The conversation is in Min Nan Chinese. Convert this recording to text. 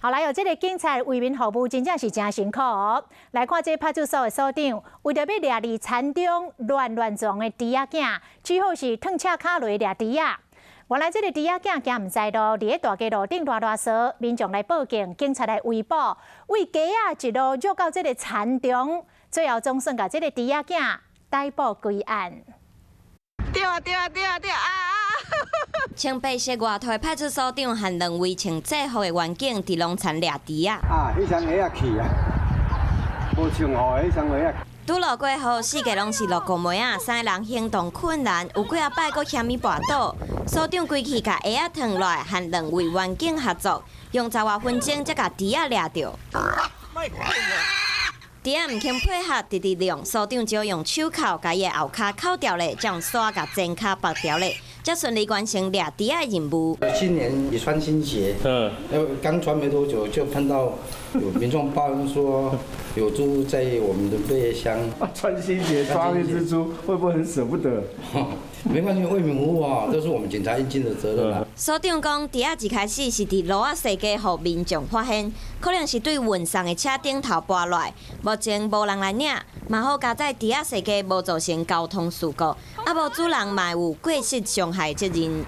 好來哦，這个警察為民服務真正是誠辛苦哦。來看這派出所的所長，為著欲掠佇田中亂亂撞的豬仔囝，只好是褪赤跤落掠豬仔。原來這个豬仔囝行毋知路，佇咧大街路頂囉囉嗦，民眾來報警，警察來圍捕，對街仔一路繞到這个田中，最後總算共這个豬仔囝逮捕歸案。對啊對啊對啊對啊啊！穿白色外套派出所長和兩位穿制服的員警佇農田掠豬仔。啊，彼雙鞋仔去啊，無穿好，彼雙鞋仔。拄落過雨，四界攏是落雨糜仔，三个人行動困難，有幾仔擺閣險物跋倒。所長規氣共鞋仔脫落來，和兩位員警合作，用10外分鐘才共豬仔掠著。豬仔毋肯配合，直直躡，所長只好用手銬共伊的後跤銬牢咧，才用索共前跤縛牢咧，才順利完成掠豬仔的任務。今年也穿新鞋，剛穿沒多久就碰到有民眾報案說有豬在我們的貝葉鄉。穿新鞋抓一隻豬，會不會很捨不得？沒關係，為民服務啊，這是我們警察應盡的責任啦。所長講，豬仔一開始是佇路仔踅街，予民眾發現，可能是對運送的車頂頭跋落來，目前無人來領，嘛好佳哉豬仔踅街無造成交通事故，啊無主人嘛有過失傷害責任。